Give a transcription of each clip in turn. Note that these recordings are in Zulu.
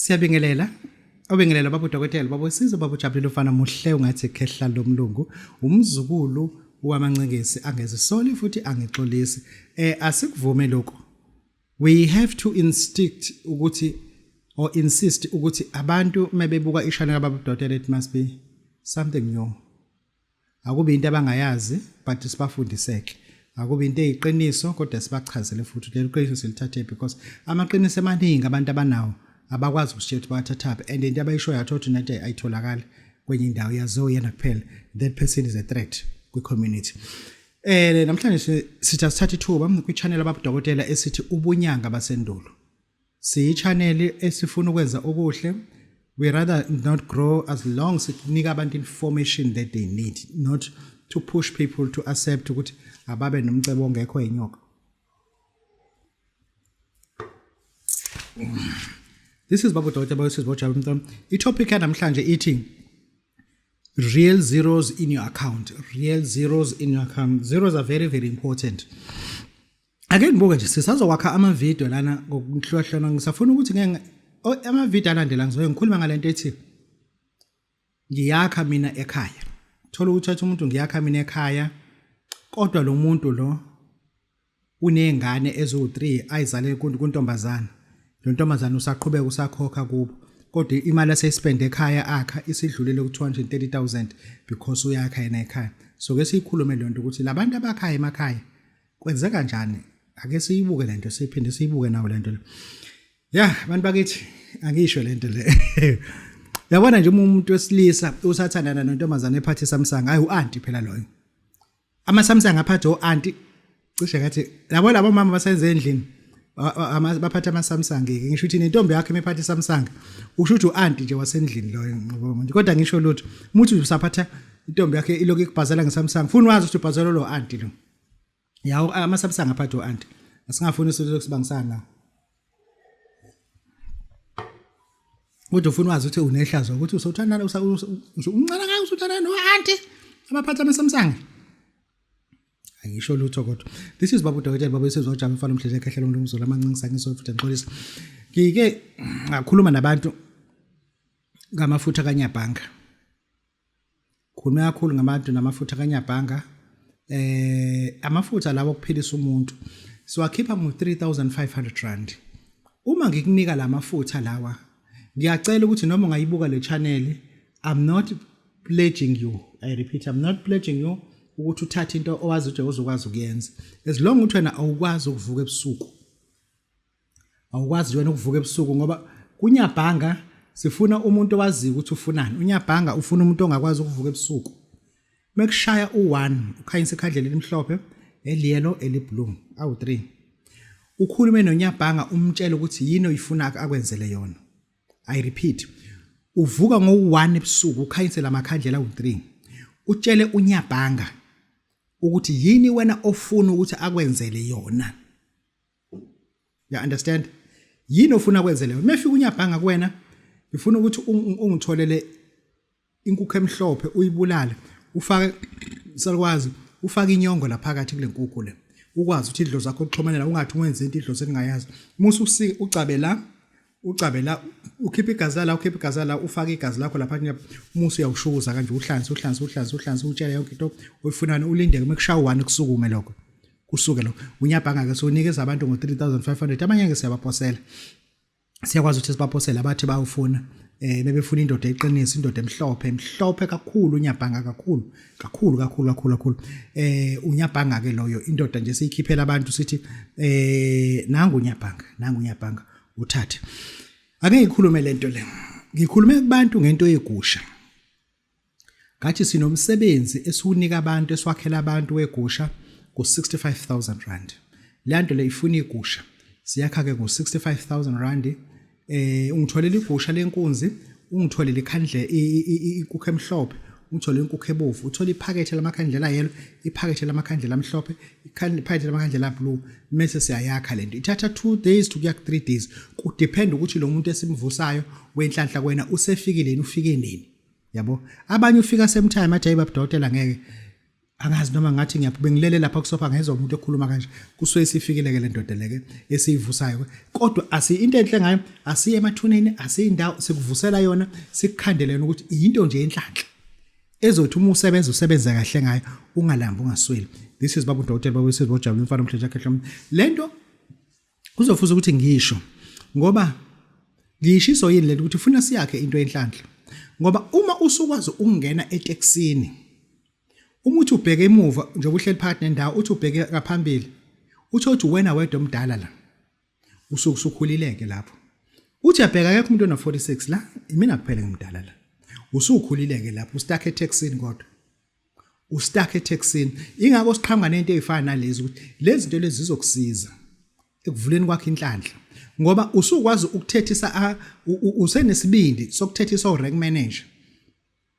Siyabingelela. Obingelela baba udokotela, baba usizo, baba ujabulile ufana muhle ungathi khehla lomlungu, umzukulu wamancengesi angezisoli futhi angixolisi. Eh asikuvume lokho. We have to instinct ukuthi or insist ukuthi abantu mebebuka ishana kababa udokotela it must be something new. Akube into abangayazi but sibafundiseke. Akube into eyiqiniso kodwa sibachazele futhi leli qiniso silithathe because amaqiniso amaningi abantu abanawo abakwazi ukusitshela ukuthi bawathathaphi and into abayishoyo athothi ukuthi nathi ayitholakali kwenye indawo yaziwa yena kuphela. That person is a threat kwi-community. Eh namhlanje sithi asithathe ithuba kwi-channel ababudokotela esithi ubunyanga basendulo. Siyi-channel esifuna ukwenza okuhle. We rather not grow as long sinika abantu information that they need, not to push people to accept ukuthi ababe nomcebo ongekho inyoka. This is Babu Dokotela Babu Sizbojabu Mntwana. I-topic yanamhlanje ithi real zeros in your account. Real zeros in your account. Zeros are very very important. Ake ngibuke nje sisazokwakha ama-video lana ngokuhlukahlukana ngisafuna ukuthi ngeke ama-video alandela ngizobe ngikhuluma ngalento ethi ngiyakha mina ekhaya. Thola ukuthi athi umuntu ngiyakha mina ekhaya kodwa lo muntu lo unezingane eziwu-3 ayizale kuntombazana. Lo ntombazana usaqhubeka usakhokha kubo kodwa imali aseyispende ekhaya akha isidlulile ku-230,000 because uyakha yena ekhaya. So ke siyikhulume le nto ukuthi labantu abakhaya emakhaya kwenzeka kanjani ake siyibuke lento siphinde siyibuke nawo lento le ya abantu bakithi angisho lento le yabona nje uma umuntu wesilisa usathandana nentombazane ephathe Samsung hayi uanti phela loyo ama Samsung aphathe oanti cishe ngathi labo labo mama basenze endlini baphatha ama Samsung ke ngisho ukuthi nentombi yakho imephatha iSamsung usho ukuthi uanti nje wasendlini loyo ngoba manje kodwa ngisho lutho umuthi usaphatha intombi yakhe ilokhu ikubhazela ngeSamsung funa wazi ukuthi ubhazelwa lo anti lo yawo ama-Samsung aphathe o-anti asingafuni silokhu sibangisana nawo kodwa ufuna wazi ukuthi unehlazo ukuthi usuthandana umncane kangaka usuthandana no-anti abaphatha ama-Samsung angisho lutho kodwa this is babu dokotela babu isizwa ujama mfana umhlele ekhehlela umuntu umzulu amancinci sangiso futhi ngixolisa ngike ngakhuluma nabantu ngamafutha kanyabhanga Khulume kakhulu ngabantu namafutha kanyabhanga. Eh amafutha lawo okuphilisa umuntu siwakhipha ngo 3500 rand. Uma ngikunika lamafutha lawa ngiyacela ukuthi noma ungayibuka le channel I'm not pledging you. I repeat I'm not pledging you ukuthi uthathe into owazi ukuthi uzokwazi ukuyenza. As long ukuthi wena awukwazi ukuvuka ebusuku awukwazi wena ukuvuka ebusuku ngoba kunyabhanga sifuna umuntu owaziyo ukuthi ufunani unyabhanga ufuna umuntu ongakwazi ukuvuka ebusuku mekushaya u1 ukhanyisa ikhandlela elimhlophe eliyelo eliblue awu3 ukhulume nonyabhanga umtshele ukuthi yini oyifuna akwenzele yona i repeat uvuka ngo1 ebusuku ukhanyise lamakhandlela awu3 utshele unyabhanga ukuthi yini wena ofuna ukuthi akwenzele yona You understand? Yini ofuna kwenzele? Mefika unyabhanga kuwena, ngifuna ukuthi ungitholele inkukhu emhlophe uyibulale, ufake salukwazi, ufake inyongo la phakathi kule nkukhu le. Ukwazi ukuthi idlozi lakho lixhumanela ungathi wenze into idlozi elingayazi. Musa usike ucabe la, ucabe la, ukhiphe igazi la, ukhiphe igazi la, ufake igazi lakho lapha musa uyawushukuza kanje uhlanze uhlanze uhlanze uhlanze utshele yonke into oyifunayo ulindeke mekushaya u1 kusukume lokho. kusuke lokho unyabhanga ke sonikeza abantu ngo-3500 abanye ke siyabaposela siyakwazi ukuthi sibaposele abathi bawufuna eh bebefuna indoda eqinisa indoda emhlophe emhlophe kakhulu unyabhanga kakhulu kakhulu kakhulu kakhulu kakhulu eh unyabhanga ke loyo indoda nje siyikhiphela abantu sithi eh nangu unyabhanga nangu unyabhanga uthathe ake ngikhulume lento le ngikhulume kubantu ngento yegusha Ngathi sinomsebenzi esiwunika abantu esiwakhela abantu wegusha ngo-65000 rand. Le nto le ifuna igusha. Siyakha ke ngo-65000 rand. Eh ungitholela igusha lenkunzi, ungitholele ikhandle inkukhu emhlophe, ungitholele inkukhu ebovu, uthole iphakethe lamakhandlela yellow, iphakethe lamakhandlela amhlophe, iphakethe lamakhandlela blue. Mese siyayakha lento. Ithatha 2 days to kuya ku 3 days. Kudepend ukuthi lo muntu esimvusayo wenhlanhla kwena usefikile yini ufike nini. Yabo? Abanye ufika same time athi hayi babudokotela ngeke. Angazi noma ngathi ngiyaphi bengilele lapha kusofa ngezwa umuntu ekhuluma kanje. Kusuke sifikile ke le ndoda leke esiyivusayo. Kodwa asi into enhle ngayo asiye emathuneni asiyindawo sikuvusela yona sikukhandele yona ukuthi into nje yenhlanhla. Ezothi uma usebenza usebenze kahle ngayo ungalambi ungasweli. This is babu dokotela babu sizwe ojabula umfana omhle nje khehla. Lento kuzofuza ukuthi ngisho ngoba ngiyishiso yini lento ukuthi ufuna siyakhe into yenhlanhla. Ngoba uma usukwazi ukungena etekisini Uma uthi ubheke emuva njengoba uhleli phakathi nendawo uthi ubheke ngaphambili uthi othi wena wedwa omdala la usuke usukhulileke lapho uthi uyabheka akekho umuntu ona-46 la imina kuphela ngimdala la usukhulileke lapho ustakhe etaxini kodwa ustakhe etaxini ingakho siqhamuka nento ey'fana nalezi ukuthi lezi zinto lezi zizokusiza ekuvuleni kwakho inhlanhla ngoba usukwazi ukuthethisa usenesibindi sokuthethisa o-rank manager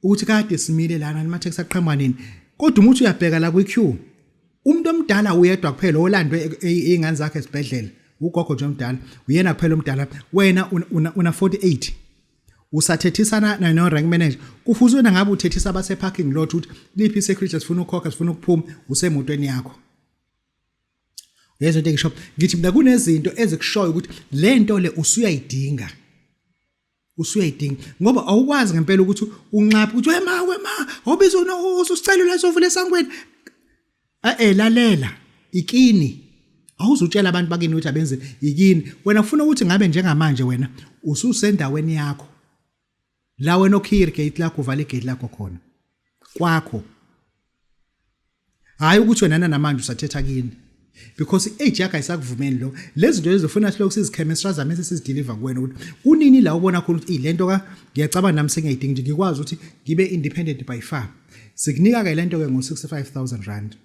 ukuthi kade simile lana nimatheksi aqhamuka nini kodwa uma uthi uyabheka la kwi-queue umuntu omdala uyedwa kuphela olandwe iy'ngane zakhe esibhedlela ugogo nje omdala uyena kuphela omdala wena una 48 usathethisana no rank manager kufuze wena ngabe uthethisa abase parking lot ukuthi liphi security sifuna ukukhokha sifuna ukuphuma usemotweni yakho uyezwa into engisho ngithi mina kunezinto ezikushoyo ukuthi lento le usuyayidinga usuyayidinga ngoba awukwazi ngempela ukuthi unxaphe uthi wema wema obiza ususicelo la sovula esangweni eh lalela ikini awuzutshela abantu bakini ukuthi abenze ikini wena ufuna ukuthi ngabe njengamanje wena ususendaweni yakho la wena okhiya gate lakho uvala igate lakho khona kwakho Hayi ukuthi wena namanje usathetha kini. Because i-age yakho ayisakuvumeli lokho. Lezi zinto lezi ufuna silokhu sizichemistry mase sizideliver kuwena ukuthi kunini la ubona khona ukuthi lento ka ngiyacabanga nami sengiyayidinga nje ngikwazi ukuthi ngibe independent by far. Sikunika ke lento ke ngo 65000 rand.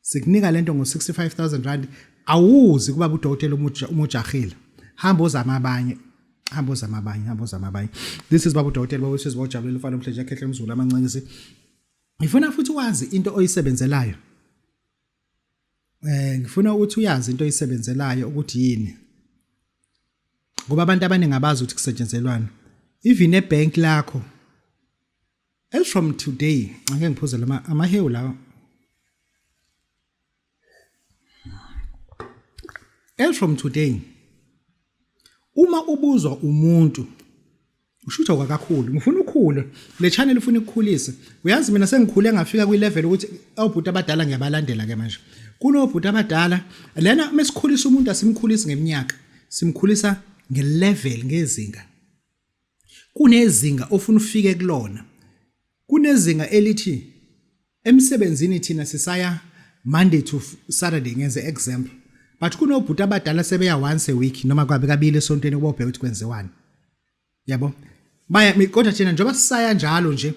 Sikunika lento ngo 65000 rand awuzi kuba udokotela umujahile. Hamba ozama abanye. Hamba ozama abanye, hamba ozama abanye. This is baba udokotela baba usizwa ujabulela ufana omhle nje khehle umzulu amancanyisi. Ngifuna futhi wazi into oyisebenzelayo. Eh ngifuna ukuthi uyazi into oyisebenzelayo ukuthi yini. Ngoba abantu abaningi abazi ukuthi kusetshenzelwana. Even ebank lakho as from today ake ngiphuze lama amahewu lawa. As from today uma ubuzwa umuntu ushutha kwakakhulu ngifuna ukhule le channel ufuna ukukhulisa uyazi mina sengikhule ngafika kwi level ukuthi obhuti abadala ngiyabalandela ke manje kunobhuti abadala lena mesikhulisa umuntu asimkhulisi ngeminyaka simkhulisa ngelevel ngezinga kunezinga ofuna ufike kulona kunezinga elithi Emsebenzini thina sisaya Monday to Saturday ngenze example but kunobhuti abadala sebeya once a week noma kwabe kabili esontweni ukubobheka ukuthi kwenziwani yabo baya kodwa thina njengoba sisaya njalo nje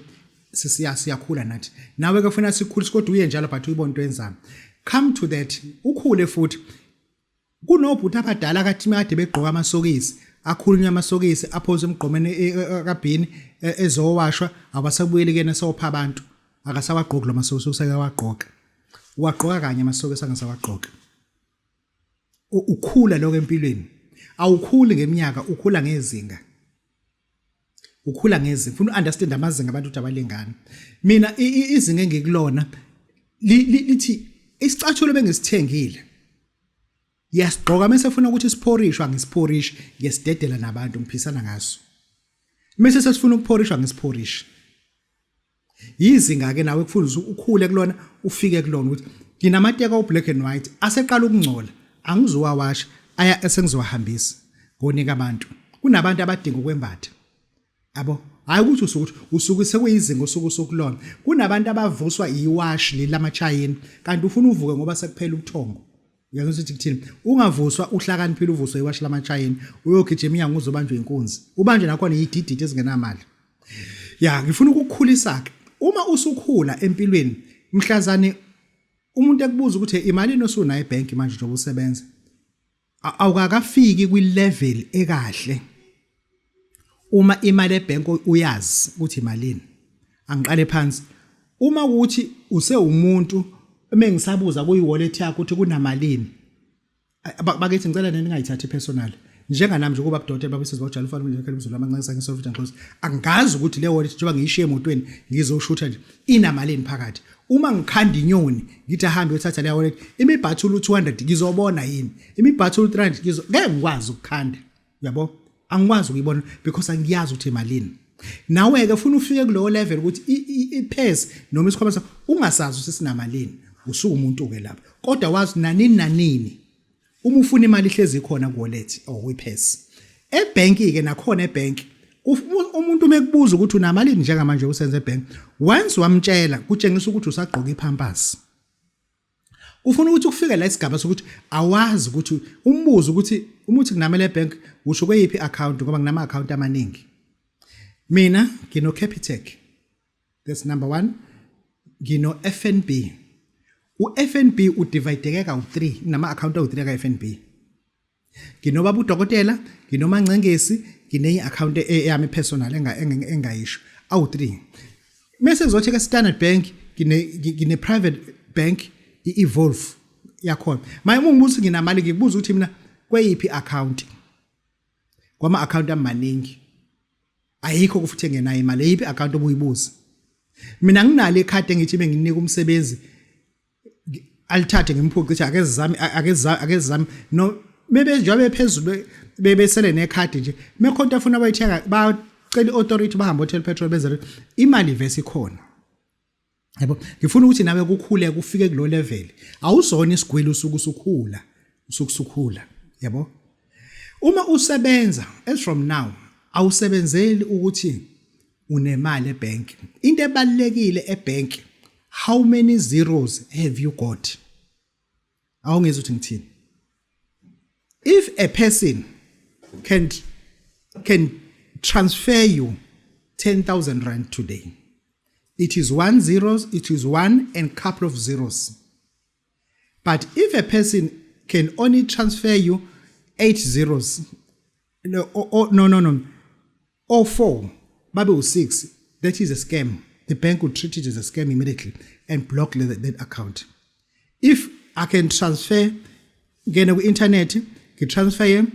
sisiya siyakhula nathi nawe ke ufuna sikhulise kodwa uye njalo but uyibona into enzayo come to that ukhule futhi Kunobhuti abadala kathi kade begqoka amasokisi akhulunywa amasokisi aphonswe emgqomeni e, e, e, kabhini ezowashwa awasabuyeli kuyena sewopha abantu akasawagqoki lo masokisi usekawagqoka uwagqoka kanye amasokisi angasawagqoki ukhula lokho empilweni awukhuli ngeminyaka ukhula ngezinga ukhula ngezinga ufuna uunderstand amazinga abantu ukuthi abalingani mina izinga engikulona lithi isicathulo bengisithengile yasigqoka mase funa ukuthi siphorishwa ngisiphorish ngiyasidedela nabantu ngiphisana ngaso mase sesifuna ukuphorishwa ngisiphorish Yizinga ke nawe kufuna ukhule kulona ufike kulona ukuthi nginamateka o-black and white aseqala ukungcola angizuwawasha aya esengizowahambisa ngonika abantu kunabantu abadinga ukwembatha yabo hayi ukuthi usuke usuke sekuyizinga usuke usukulona kunabantu abavuswa iwashi leli lamachayini kanti ufuna uvuke ngoba sekuphela ubuthongo uyangizwa ukuthi kuthini ungavuswa uhlakaniphile uvuswe iwashi lamachayini uyogijima inyanga uzobanjwa inkunzi ubanjwe nakhona yidididi ezingenamali Ya, ngifuna ukukukhulisa ke. Uma usukhula empilweni, mhlazane umuntu ekubuza ukuthi imalini osunayo ebhenki manje njengoba usebenza. Awukakafiki kwi-level ekahle. Uma imali ebhenki uyazi ukuthi imalini. Angiqale phansi. Uma ukuthi usewumuntu mengisabuza kuyi-wallet yakho ukuthi kunamalini. Bakithi ngicela nini ningayithathi personal. Njenganami nje kuba kudokotela babisiza bawujala ufana nje khela umzulu amancane sange sofuthi ngixoxa. Angazi ukuthi le wallet njengoba ngiyishiye emotweni ngizoshutha nje inamalini phakathi. Uma ngikhanda inyoni ngithi ahambe uyothatha leya wallet, imibhathula u200 ngizobona yini? Imibhathula u300 ngizo ngeke ngikwazi ukukhanda. Uyabo? Angikwazi ukuyibona because angiyazi ukuthi imalini. Nawe ke ufuna ufike kulowo level ukuthi i-purse noma isikhwama sakho ungasazi ukuthi sinamalini. Usuke umuntu ke lapho. Kodwa wazi nanini nanini uma ufuna imali ihlezi ikhona ku-wallet or kwi-purse. Ebhenki ke nakhona ebhenki umuntu uma ekubuza ukuthi unamalini njengamanje usenze ebhenki, once wamtshela kutshengisa ukuthi usagqoka ipampers. Ufuna ukuthi kufike la isigaba sokuthi awazi ukuthi umbuzo ukuthi uma uthi kunamele ebank usho kweyiphi account, ngoba nginama account amaningi. Mina ngino Capitec, that's number 1. Ngino FNB. U-FNB udivideke kawu-3, nginama account awu-3 ka-FNB. Nginobaba udokotela, nginoMancengesi, nginenye account eyami personal engayisho awu-3. Mase ngizothi ke Standard Bank, ngine private bank, i-Evolve yakhona. Maye uma ngibuza nginamali, ngikubuza ukuthi mina kweyiphi account, kwama account amaningi ayikho futhi engenayo imali. Eyiphi account obuyibuza? Mina nginalo ikhadi engithi benginika umsebenzi alithathe ngimphuce, ithi ake zami, ake zami, ake zami. No bebe njengoba bephezulu bebesele nekhadi nje, mekhonto afuna bayithenga, bacela i-authority, bahambe hotel petrol, benze imali vese ikhona. Yabo, ngifuna ukuthi nawe kukhule kufike kulo level. Awuzona isigwili, usuku usukhula, usuku usukhula. Yabo, uma usebenza as from now, awusebenzeli ukuthi unemali ebank. Into ebalekile ebank, how many zeros have you got? Awungizwa ukuthi ngithini? If a person can transfer you 10,000 rand today, it is one zeros, it is one and couple of zeros. But if a person can only transfer you eight zeros, no, oh, no, no, no, or four babe u6, that is a scam. The bank will treat it as a scam immediately and block that account. If I can transfer, ngene ku-internet, ngitransfer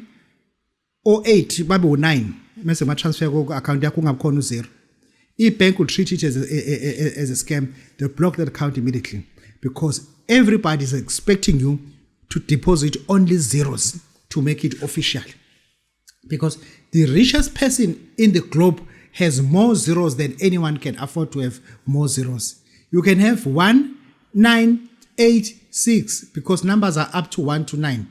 o8 babe u9, mase ma transfer ku account yakho kungakhona u0, i-bank will treat it as a scam. They'll block that account immediately because everybody is expecting you to deposit only zeros to make it official, because the richest person in the globe has more zeros than anyone can afford to have more zeros. You can have 1, 9, 8, 6 because numbers are up to 1 to 9.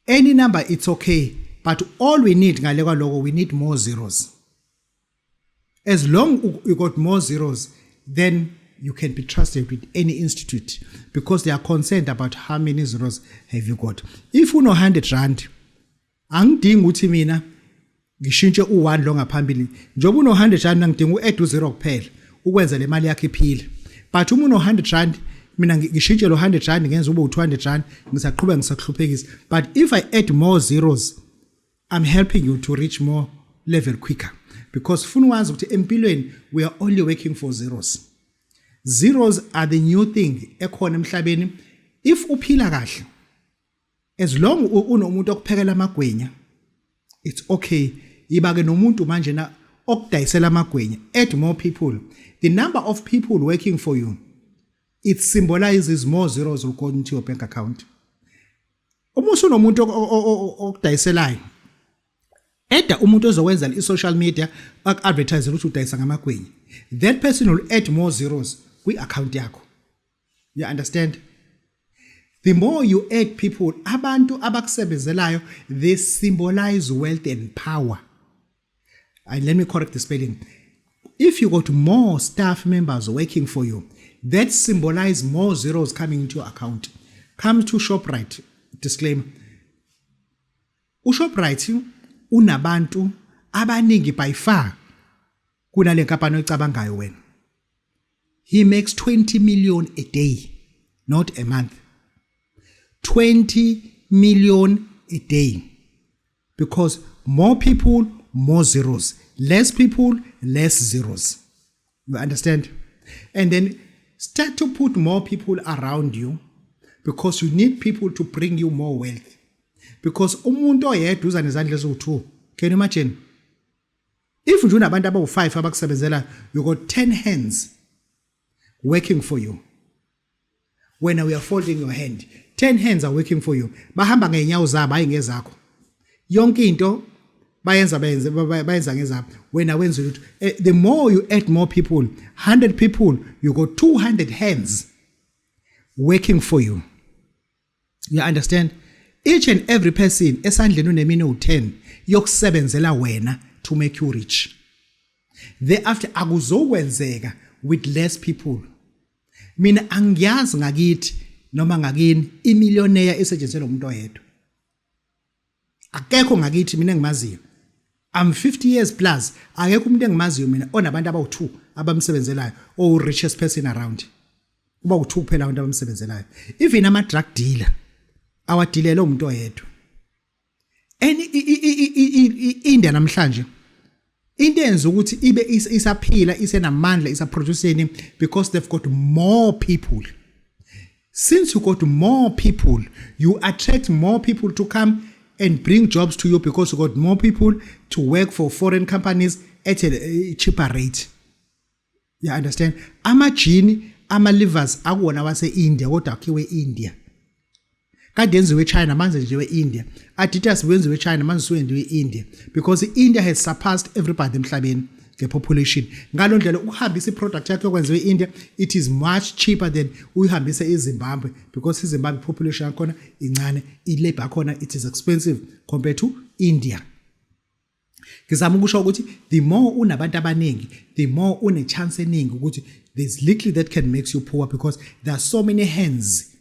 Any number, it's okay, but all we need ngale kwaloko, we need more zeros. As long you got more zeros, then you can be trusted with any institute because they are concerned about how many zeros have you got. If uno 100 rand, angidingi ukuthi mina ngishintshe u1 lo ngaphambili. Njengoba uno 100 rand, ngidinga u-add u0 kuphela ukwenza le mali yakho iphile. But uma uno 100 rand, mina ngishintshe lo 100 rand ngenza ube u200 rand, ngisaqhubeka ngisakuhluphekisa. But if I add more zeros, I'm helping you to reach more level quicker, because funa wazi ukuthi empilweni we are only working for zeros. Zeros are the new thing ekhona emhlabeni. If uphila kahle, as long unomuntu okuphekela amagwenya, it's okay. Iba ke nomuntu manje na okudayisela amagwenya. Add more people. The number of people working for you, it symbolizes more zeros will go into your bank account. Uma usunomuntu okudayiselayo, eda umuntu ozokwenza i-social media, aku-advertise ukuthi udayisa ngamagwenya. That person will add more zeros kwi-account yakho. You understand? The more you add people, abantu abakusebenzelayo, they symbolize wealth and power. And let me correct the spelling. If you got more staff members working for you, that symbolize more zeros coming into your account. Come to Shoprite. Disclaimer, uShoprite unabantu abaningi by far kunale nkampani oyicabangayo wena. He makes 20 million a day, not a month, 20 million a day, because more people, more zeros; less people, less zeros. You understand? And then start to put more people around you because you need people to bring you more wealth, because umuntu oyedwa uza nezandla eziwu-2. Can you imagine if nje unabantu abawu-5 abakusebenzela? You got 10 hands. working for you. Wena we are folding your hand. 10 hands are working for you. Bahamba ngeenyawo zabo, hayi ngezakho. Yonke into bayenza, bayenza, bayenza ngezabo, wena wenza lutho. The more you add more people, 100 people, you got 200 hands working for you. You understand? Each and every person esandleni unemino u10 yokusebenzela wena to make you rich. Thereafter akuzokwenzeka with less people. Mina angiyazi ngakithi noma ngakini imillionaire esetshenziselwa umuntu oyedwa. Akekho ngakithi mina engimaziyo. I'm 50 years plus, akekho umuntu engimaziyo mina onabantu abawu2 abamsebenzelayo, o richest person around. Kuba u2 kuphela abantu abamsebenzelayo. Even ama drug dealer awadilele umuntu oyedwa. Any India namhlanje, into enza ukuthi ibe isaphila, isenamandla, isaproducing, because they've got more people. Since you got more people, you attract more people to come and bring jobs to you, because you got more people to work for foreign companies at a cheaper rate. You understand? Amajini, ama-levers akuwona wase-India, kodwa akhiwe e-India. Kade enziwe eChina, manje nje we-India. Adidas wenziwe eChina, manje suwenziwe e-India, because i-India has surpassed everybody emhlabeni ngepopulation. Ngalo ndlela ukuhambisa iproduct yakho okwenziwe e-India, it is much cheaper than uyihambise eZimbabwe, because iZimbabwe population yakhona incane, i-labor yakhona, it is expensive compared to India. Ngizama ukusho ukuthi the more unabantu abaningi, the more une chance eningi ukuthi there's little that can make you poor, because there are so many hands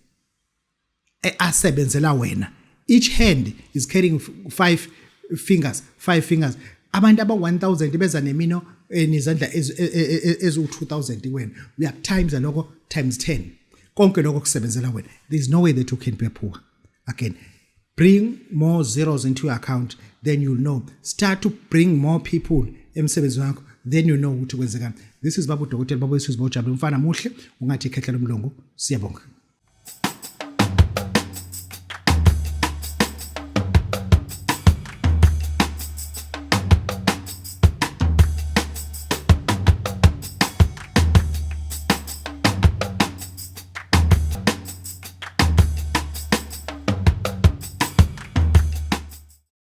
asebenzela wena. Each hand is carrying five fingers, five fingers. Abantu aba 1000 beza nemino nezandla ezu 2000 kuwena. Uyakutimes lokho times 10, konke lokho kusebenzela wena. There is no way that you can be poor again. Bring more zeros into your account, then you'll know. Start to bring more people emsebenzini wakho, then you know ukuthi kwenzekani. This is Babu Dokotela Baba Isizwe Bojabule, umfana muhle ungathi ikhehla lomlungu. Siyabonga.